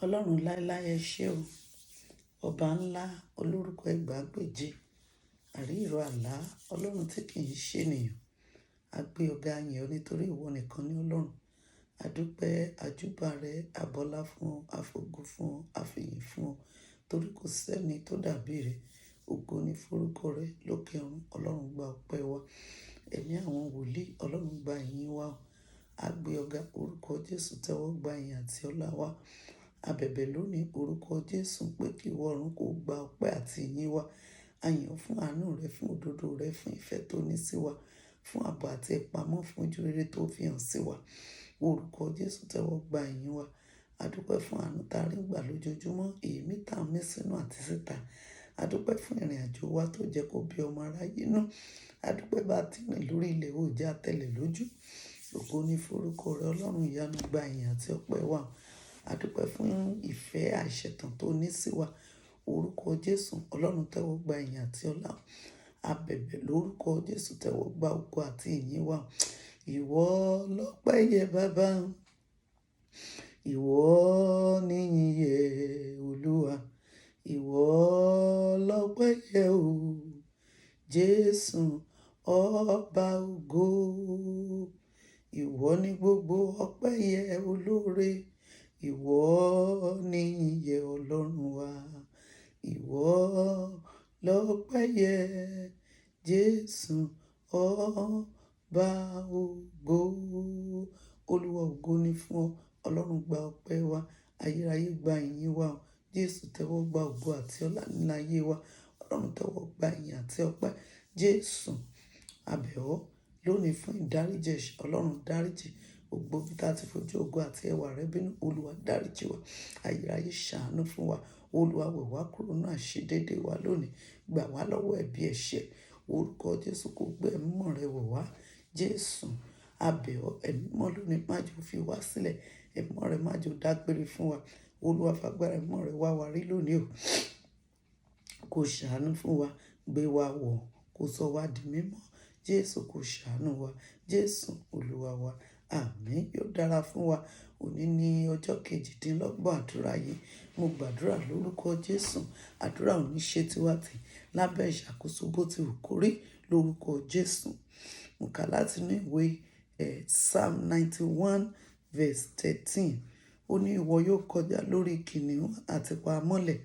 Ọlọ́run láéláé, ẹ ṣé o. Ọba ńlá, olórúkọ ẹgbàágbèje, àrí ìró àlá, Ọlọ́run tí kì í ṣe ènìyàn. A gbé ọ̀gá yìn ọ́ nítorí ìwọ nìkan ni Ọlọ́run. A dúpẹ́, a júbà rẹ, a bọlá fún ọ, a fògo fún ọ, a fìyìn fún ọ, torí kò sẹ́ni tó dàbí rẹ. Ògo ni forúkọ rẹ lókè ọ̀run. Ọlọ́run, gba ọpẹ́ wa. Ẹ̀mí àwọn wòlíì, Ọlọ́run, gba ìyìn wa. A gbé ọ̀gá, orúkọ Jésù, tẹ́wọ́ gba ìyìn àti ọlá wa. A bẹ̀bẹ̀ lónìí, orúkọ Jésù, pé kí ìwọ ọ̀run kó gba ọpẹ́ àti ìyìn wa. A yìn ọ́ fún àánú rẹ, fún òdodo rẹ, fún ìfẹ́ tó ní sí wa, fún ààbò àti ìpamọ́, fún ojú rere tó fi hàn sí wa. Orúkọ Jésù, tẹ́wọ́ gba ìyìn wa. A dúpẹ́ fún àánú tá a rí gbà lójoojúmọ́, èémí tá a mí sínú àti síta. A dúpẹ́ fún ìrìnàjò wa tó jẹ́ kó bí ọmọ aráyé nú. A dúpẹ́ bá ti rìn lórí ilẹ̀, ò jẹ́ atẹlẹ̀ lójú. Ògo ni forúkọ rẹ. Ọlọ́run ìyanu, gba ìyìn àti ọpẹ́ wa. A dúpẹ́ fún ìfẹ́ àìṣẹ̀tàn tó ní sí wa. Orúkọ Jésù, Ọlọ́run, tẹ́wọ́ gba ìyìn àti ọlá. A bẹ̀bẹ̀ lórúkọ Jésù, tẹ́wọ́ gba ògo àti ìyìn wa. Ìwọ lọ́pẹ́ yẹ, Bàbá. Ìwọ níyìn yẹ, Olúwa. Ìwọ lọ́pẹ́ yẹ o. Jésù ọba ògo. Ìwọ ní gbogbo ọpẹ́ yẹ, olóore. Ìwọ níyìn yẹ, Ọlọ́run wa. Ìwọ lọ́pẹ́ yẹ, Jésù ọba ògo. Olúwa, ògo ni fún ọ. Ọlọ́run, gba ọpẹ́ wa. Ayérayé, gba ìyìn wa. Jésù, tẹ́wọ́ gba ògo àti ọlá nínú ayé wa. Ọlọ́run, tẹ́wọ́ gba ìyìn àti ọpẹ́. Jésù, a bẹ̀ ọ́ lónìí fún ìdáríjì ẹ̀ṣẹ̀. Ọlọ́run, dáríjì gbogbo bí tá ti fojú ògo àti ẹwà rẹ bínú. Olúwa, dáríjì wa. Ayérayé, ṣàánú fún wa. Olúwa, wẹ̀ wá kúrò nínú àìṣedéédé wa lónìí. Gbà wá lọ́wọ́ ẹ̀bi ẹ̀ṣẹ̀. Orúkọ Jésù, kò gbé ẹ̀mí mímọ́ rẹ wọ̀ wá. Jésù, a bẹ̀ ọ́, ẹ̀mí mímọ́ lónìí, má jẹ́ ó fi wá sílẹ̀. Ẹ̀mí mímọ́ rẹ má jẹ́ ó dágbére fún wa. Olúwa, fagbára ẹ̀mí mímọ́ rẹ wá wa rí lónìí o. Kó ṣàánú fún wa, gbé wa wọ̀, kó sọ wá di mímọ́. Jésù, kó ṣàánú wa. Jésù Olúwa wa. Àmín. Yóò dára fún wa. Òní ní ọjọ́ kejìdínlọ́gbọ̀n àdúrà yìí. Mo gbàdúrà lórúkọ Jésù. Àdúrà ò ní ṣe tiwa tì lábẹ́ ìṣàkóso bó ti wù kó rí lórúkọ Jésù. Mo kà láti inú ìwé Psalm 91 verse 13. Ó ní, "Ìwọ yóò kọjá lórí kìnnìún àti paramọ́lẹ̀.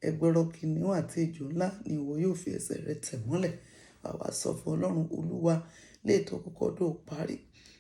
Ẹgbọrọ kìnnìún àti ejò ńlá ni ìwọ yóò fi ẹsẹ̀ rẹ tẹ̀ mọ́lẹ̀." Àwa sọ fún Ọlọ́run, Olúwa, lè tó kọ́kọ́ dó parí.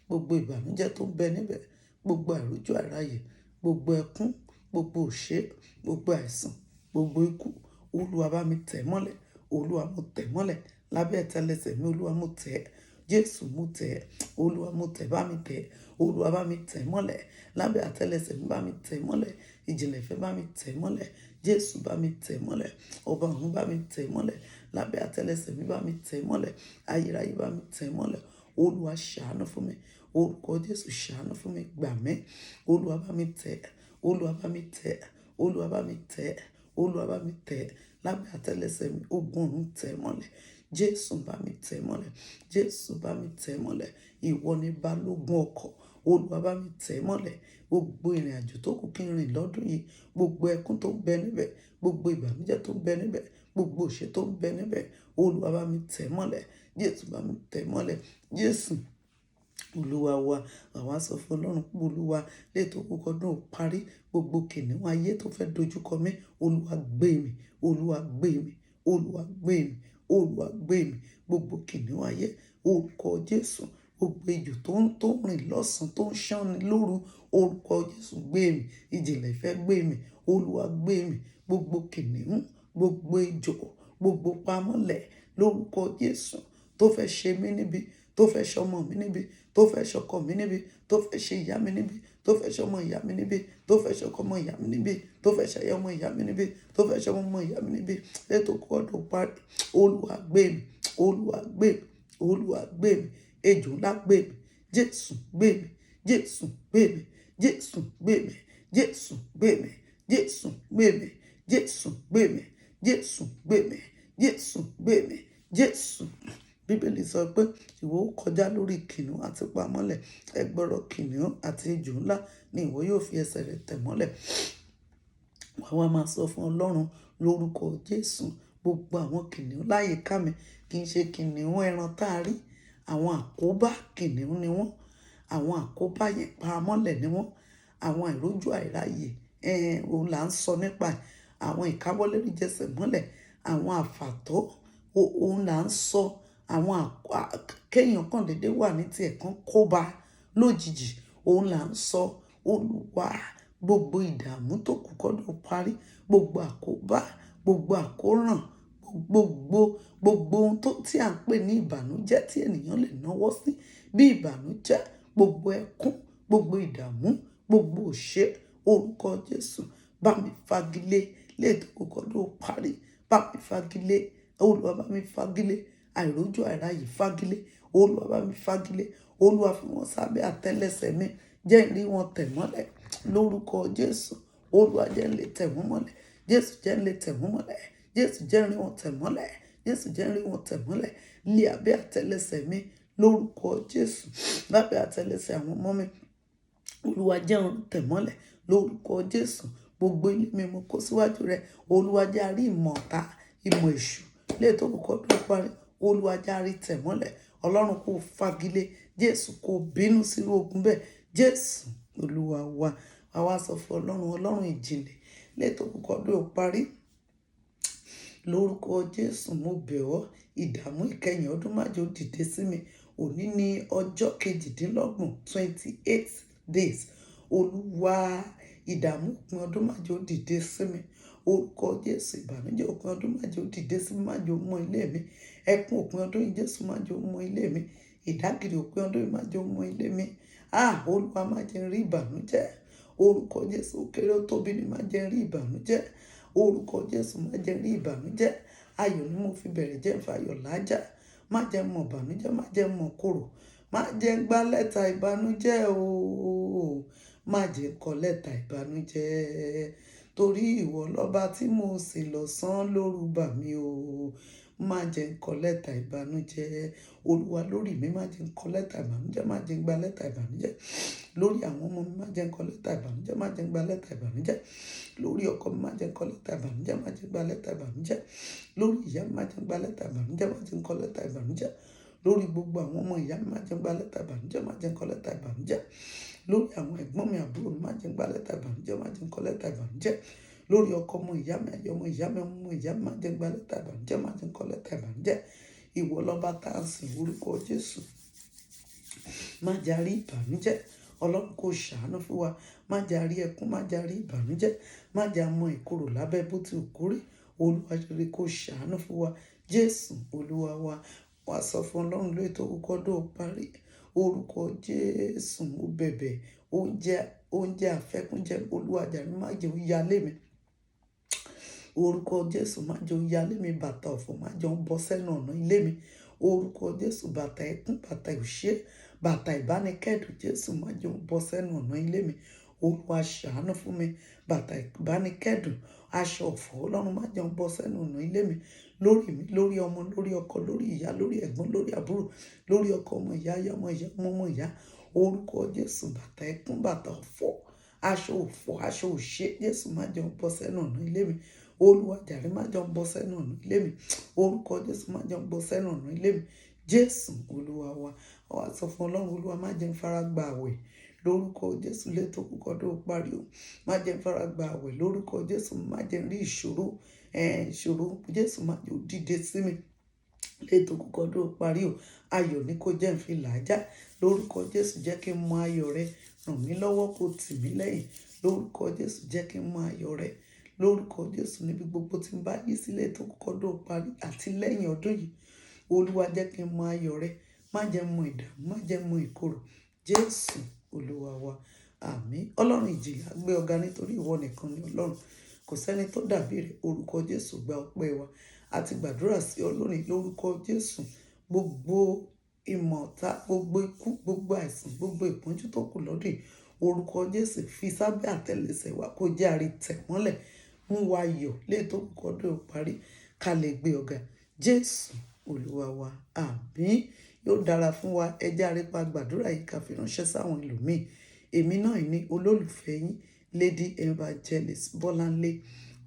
Gbogbo ìbànújẹ́ tó ń bẹ níbẹ̀, gbogbo àìrójú àìráyè, gbogbo ẹkún, gbogbo òṣè, gbogbo àìsàn, gbogbo ikú. Olúwa, bá mi tẹ̀ mọ́lẹ̀. Olúwa, mo tẹ̀ mọ́lẹ̀. Lábẹ́ ìtẹlẹsẹ̀ mi, Olúwa, mo tẹ̀. Jésù, mo tẹ̀. Olúwa, mo tẹ̀, bá mi tẹ̀. Olúwa, bá mi tẹ̀ mọ́lẹ̀. Lábẹ́ àtẹlẹsẹ̀ mi, bá mi tẹ̀ mọ́lẹ̀. Ìjìnlẹ̀ ìfẹ́, bá mi tẹ̀ mọ́lẹ̀. Jésù, bá mi tẹ̀ mọ́lẹ̀. Ọba ọ̀run, bá mi tẹ̀ mọ́lẹ̀. Lábẹ́ àtẹlẹsẹ̀ mi, bá mi tẹ̀ mọ́lẹ̀. Ayérayé, bá mi tẹ̀ mọ́lẹ̀. Olúwa, ṣàánú fún mi. Orúkọ Jésù, ṣàánú fún mi. Gbà mí. Olúwa, bá mi tẹ̀. Olúwa, bá mi tẹ̀. Olúwa, bá mi tẹ̀. Olúwa, bá mi tẹ̀. Lábẹ́ àtẹlẹsẹ̀ mi, ogun ọ̀run, tẹ̀ mọ́lẹ̀. Jésù, bá mi tẹ̀ mọ́lẹ̀. Jésù, bá mi tẹ̀ mọ́lẹ̀. Ìwọ ni balógun ọkọ̀. Olúwa, bá mi tẹ̀ mọ́lẹ̀. Gbogbo ìrìnàjò tó kù kí n rìn lọ́dún yìí, gbogbo ẹkún tó ń bẹ níbẹ̀, gbogbo ìbànújẹ́ tó ń bẹ níbẹ̀, gbogbo òṣè tó ń bẹ níbẹ̀, Olúwa, bá mi tẹ̀ mọ́lẹ̀. Jésù, bá mi tẹ̀ mọ́lẹ̀. Jésù Olúwa wa. Àwa sọ fún Ọlọ́run pé, Olúwa, lè tó kù kọ́dún ò parí, gbogbo kìnnìún ayé tó fẹ́ dojúkọ mí, Olúwa gbé mi, Olúwa gbé mi, Olúwa gbé mi, Olúwa gbé mi. Gbogbo kìnnìún ayé, orúkọ Jésù, gbogbo ejò tó ń rìn lọ́sàn, tó ń ṣánni lóru, orúkọ Jésù, gbé mi. Ìjìnlẹ̀ ìfẹ́, gbé mi. Olúwa, gbé mi. Gbogbo kìnnìún, gbogbo ejò, gbogbo pamọ́lẹ̀ lórúkọ Jésù tó fẹ́ ṣe mí níbi, tó fẹ́ ṣọmọ mi níbi, tó fẹ́ ṣọkọ mi níbi, tó fẹ́ ṣe ìyá mi níbi, tó fẹ́ ṣọmọ ìyá mi níbi, tó fẹ́ ṣọkọ ọmọ ìyá mi níbi, tó fẹ́ ṣayá ọmọ ìyá mi níbi, tó fẹ́ ṣọmọ ọmọ ìyá mi níbi, ètò kọ́dọ̀ parí. Olúwa gbé mi, Olúwa gbé mi, Olúwa gbé mi. Ejò ńlá, gbé mi. Jésù, gbé mi. Jésù, gbé mi. Jésù, gbé mi. Jésù, gbé mi. Jésù, gbé mi. Jésù, gbé mi. Jésù, gbé mi. Jésù, gbé mi. Jésù. Bíbélì sọ pé ìwọ ó kọjá lórí kìnnìún àti pamọ́lẹ̀. Ẹgbọrọ kìnnìún àti ejò ńlá ni ìwọ yóò fi ẹsẹ̀ rẹ tẹ̀ mọ́lẹ̀. Àwa máa sọ fún Ọlọ́run lórúkọ Jésù, gbogbo àwọn kìnnìún láyìíká mi, kì í ṣe kìnnìún ẹran tá a rí. Àwọn àkóbá kìnnìún ni wọ́n. Àwọn àkóbá yẹn paramọ́lẹ̀ ni wọ́n. Àwọn àìrójú àìráyè, òun là ń sọ nípa ẹ̀. Àwọn ìkáwọ́lérí jẹsẹ̀ mọ́lẹ̀, àwọn àfàtọ́, òun là ń sọ. Àwọn kéèyàn kan dédé wà ní tí ẹ̀kan kóba lójijì, òun là ń sọ. Olúwa, gbogbo ìdààmú tó kù kọ́dún parí, gbogbo àkóbá, gbogbo àkóràn, gbogbo ohun tó tí à ń pè ní ìbànújẹ́ tí ènìyàn lè náwọ́ sí bí ìbànújẹ́, gbogbo ẹkún, gbogbo ìdààmú, gbogbo òṣè, orúkọ Jésù, bá mi fagilé léè tó kù kọ́dún parí. Bá mi fagilé, Olúwa bá mi fagilé, àìrójú àìráyè fagilé, Olúwa bá mi fagilé, Olúwa fi wọ́n sábẹ́ àtẹ́lẹsẹ̀ mi, jẹ́ n rí wọn tẹ̀ mọ́lẹ̀ lórúkọ Jésù. Olúwa jẹ́ n lè tẹ̀ wọ́n mọ́lẹ̀. Jésù jẹ́ n lè tẹ̀ wọ́n mọ́lẹ̀. Jésù jẹ́ n rí wọn tẹ̀ mọ́lẹ̀. Jésù jẹ́ n rí wọn tẹ̀ mọ́lẹ̀. Lé abẹ́ àtẹ́lẹsẹ̀ mi lórúkọ Jésù. Lábẹ́ àtẹ́lẹsẹ̀ àwọn ọmọ mi, Olúwa jẹ́ n tẹ̀ mọ́lẹ̀ lórúkọ Jésù. Gbogbo ilé mi mo kó síwájú rẹ. Olúwa jẹ́ a rí ìmọ̀ ọ̀tá, ìmọ̀ èṣù léè tó kù kọ́dún parí. Olúwa jẹ́ a rí tẹ̀ mọ́lẹ̀. Ọlọ́run kó fagilé. Jésù kó bínú sírú ogun bẹ́ẹ̀. Jésù Olúwa wa. A wá sọ fún Ọlọ́run, Ọlọ́run ìjìnlẹ̀ léè tó kù kọ́dún parí. Lórúkọ Jésù, mo bẹ̀ ọ́, ìdààmú ìkẹyìn ọdún má jẹ́ ó dìde sí mi. Òní ní ọjọ́ 28, 28 days. Olúwa, ìdààmú òpin ọdún má jẹ́ ó dìde sí mi. Orúkọ Jésù, ìbànújẹ́ òpin ọdún má jẹ́ ó dìde sí mi, má jẹ́ ó mọ ilé mi. Ẹkún òpin ọdún yìí, Jésù má jẹ́ ó mọ ilé mi. Ìdágìrì òpin ọdún yìí má jẹ́ ó mọ ilé mi. Ah, Olúwa má jẹ́ n rí ìbànújẹ́. Orúkọ Jésù, ó kéré ó tóbi ni, má jẹ́ n rí ìbànújẹ́. Orúkọ Jésù, má jẹ́ n rí ìbànújẹ́. Ayọ̀ ni mo fi bẹ̀rẹ̀, jẹ́ n fayọ̀ lájà. Má jẹ́ n mọ̀ ìbànújẹ́, má jẹ́ n mọ̀ korò. Má jẹ́ n gba lẹ́tà ìbànújẹ́ o. Má jẹ́ n kọ lẹ́tà ìbànújẹ́. Torí ìwọ lọba tí mo sìn lọ́sàn lóru bà mí o. Má jẹ́ n kọ lẹ́tà ìbànújẹ́. Olúwa lórí mi, má jẹ́ n kọ lẹ́tà ìbànújẹ́, má jẹ́ n gba lẹ́tà ìbànújẹ́. Lórí àwọn ọmọ mi, má jẹ́ n kọ lẹ́tà ìbànújẹ́, má jẹ́ n gba lẹ́tà ìbànújẹ́. Lórí ọkọ mi, má jẹ́ n kọ lẹ́tà ìbànújẹ́, má jẹ́ n gba lẹ́tà ìbànújẹ́. Lórí ìyá mi, má jẹ́ n gba lẹ́tà ìbànújẹ́, má jẹ́ n kọ lẹ́tà ìbànújẹ́. Lórí gbogbo àwọn ọmọ ìyá mi, má jẹ́ n gba lẹ́tà ìbànújẹ́, má jẹ́ n kọ lẹ́tà ìbànújẹ́. Lórí àwọn ẹ̀gbọ́n mi, àbúrò mi, má jẹ́ n gba lẹ́tà ìbànújẹ́, má jẹ́ n kọ lẹ́tà ìbànújẹ́. Lórí ọkọ ọmọ ìyá mi, aya ọmọ ìyá mi, ọmọ ìyá mi, má jẹ́ n gba lẹ́tà ìbànújẹ́, má jẹ́ n kọ lẹ́tà ìbànújẹ́. Ìwọ lọba tá a sìn, orúkọ Jésù. Má jẹ́ a rí ìbànújẹ́. Ọlọ́run kó ṣàánú fún wa. Má jẹ́ a rí ẹkún, má jẹ́ a rí ìbànújẹ́. Má jẹ́ a mọ ìkorò lábẹ́ bó ti wù kórí. Olúwa rere kó ṣàánú fún wa. Jésù Olúwa wa. Wá sọ fún Ọlọ́run lórí tó kù kọ́dún parí. Orúkọ Jésù, mo bẹ̀bẹ̀. Oúnjẹ àfẹ́kúnjẹ, Olúwa jàre má jẹ́ ó yálé mi. Orúkọ Jésù, má jẹ́ ó yálé mi. Bàtà ọ̀fọ̀ má jẹ́ ó bọ́ sẹ́nu ọ̀nà ilé mi. Orúkọ Jésù, bàtà ẹkún, bàtà òṣè, bàtà ìbánikẹ́dùn, Jésù má jẹ́ ó bọ́ sẹ́nu ọ̀nà ilé mi. Olúwa ṣàánú fún mi. Bàtà ìbánikẹ́dùn, aṣọ ọ̀fọ̀, Ọlọ́run má jẹ́ ó bọ́ sẹ́nu ọ̀nà ilé mi. Lórí mi, lórí ọmọ, lórí ọkọ, lórí ìyá, lórí ẹ̀gbọ́n, lórí àbúrò, lórí ọkọ ọmọ ìyá, ìyá ọmọ ìyá, ọmọ ọmọ ìyá. Orúkọ Jésù, bàtà ẹkún, bàtà ọ̀fọ̀, aṣọ òfò, aṣọ òṣè, Jésù má jẹ́ ó bọ́ sẹ́nu ọ̀nà ilé mi. Olúwa jàre má jẹ́ ó bọ́ sẹ́nu ọ̀nà ilé mi. Orúkọ Jésù má jẹ́ ó bọ́ sẹ́nu ọ̀nà ilé mi. Jésù Olúwa wa. Wá sọ fún Ọlọ́run, Olúwa má jẹ́ n fara gba àwẹ̀ lórúkọ Jésù lé tó kù kọ́dún parí o. Má jẹ́ n fara gba àwẹ̀ lórúkọ Jésù, má jẹ́ n rí ìṣòro, ìṣòro Jésù má jẹ́ ó dìde sí mi lé tó kù kọ́dún parí o. Ayọ̀ ni kó jẹ́ n fi làájá lórúkọ Jésù, jẹ́ kí n mọ ayọ̀ rẹ, ràn mí lọ́wọ́ kó tì mí lẹ́yìn lórúkọ Jésù, jẹ́ kí n mọ ayọ̀ rẹ lórúkọ Jésù níbi gbogbo tí n bá yí sílẹ̀ tó kù kọ́dún parí àti lẹ́yìn ọdún yìí. Olúwa jẹ́ kí n mọ ayọ̀ rẹ, má jẹ́ n mọ ìdààmú, má jẹ́ n mọ ìkorò. Jésù Olúwa wa. Àmín. Ọlọ́run ìjìyà gbé ọ̀gá nítorí ìwọ nìkan ni Ọlọ́run. Kò sẹ́ni tó dàbí rẹ̀. Orúkọ Jésù, gba ọpẹ́ wa. A ti gbàdúrà sí ọ lónìí lórúkọ Jésù. Gbogbo ìmọ̀ ọ̀tá, gbogbo ikú, gbogbo àìsàn, gbogbo ìpọ́njú tó kù lọ́dún yìí, orúkọ Jésù fi sábẹ́ àtẹ́lẹsẹ̀ wa kó jẹ́ a rí tẹ̀ mọ́lẹ̀. Mú wa yọ̀ lé tó kù kọ́dún parí ká lè gbé ọ̀gá. Jésù Olúwa wa. Àmín. Yóò dára fún wa. Ẹ jẹ́ a rí pa gbàdúrà yìí ká fi ránṣẹ́ sáwọn ẹlòmíì. Èmi náà ní olólùfẹ́ yín, Lady Evangelist Bọ́láńlé.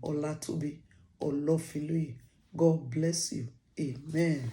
Olatobi Olofinloye. God bless you. Amen.